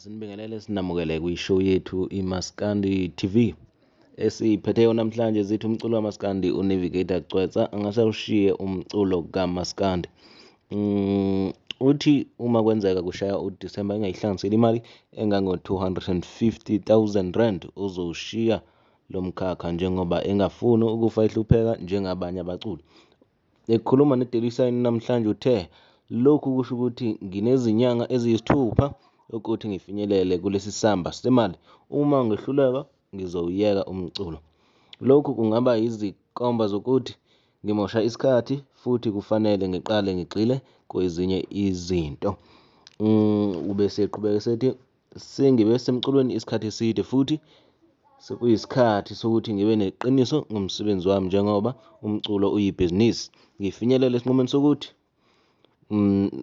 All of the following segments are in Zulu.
Asinibingelele sinamukele kwi-show yethu iMaskandi TV esiyiphetheyo namhlanje zithi umculo kaMaskandi uNavigator Gcwetsa angase awushiye umculo kaMaskandi. Uthi uma kwenzeka kushaya uDisemba engayihlanganisile imali engango-250,000 rand uzowushiya lo mkhakha njengoba engafuni ukufa ehlupheka njengabanye abaculi. Ekhuluma neDaily Sun namhlanje uthe, Lokhu kusho ukuthi nginezinyanga eziyisithupha ukuthi ngifinyelele kulesi samba semali. Uma ngehluleka ngizowuyeka umculo. Lokhu kungaba yizinkomba zokuthi ngimosha isikhathi futhi kufanele ngiqale ngigxile kwezinye izinto. Ube eseqhubeka esethi sengibe semculweni isikhathi eside futhi sekuyisikhathi sokuthi ngibe neqiniso ngomsebenzi wami njengoba umculo uyibhizinisi. Ngifinyelele esinqumeni sokuthi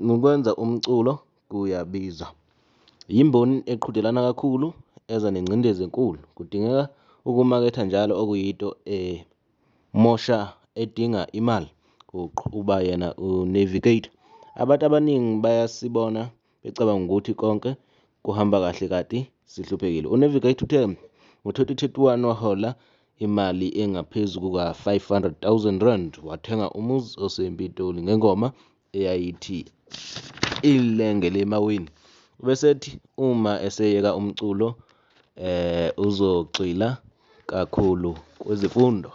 ukwenza umculo kuyabiza. Yimboni eqhudelana kakhulu eza nengcindezi enkulu. Kudingeka ukumaketha njalo okuyinto emosha edinga imali, kuqhuba yena uNavigator. Abantu abaningi bayasibona becabanga ukuthi konke kuhamba kahle kanti sihluphekile. UNavigator uthe ngo-2021 wahola imali engaphezu kuka-R500 000 wathenga umuzi oseMpitoli ngengoma eyayithi Ilenge Lemawini. Ubesethi uma eseyeka umculo uzogxila kakhulu kwezemfundo.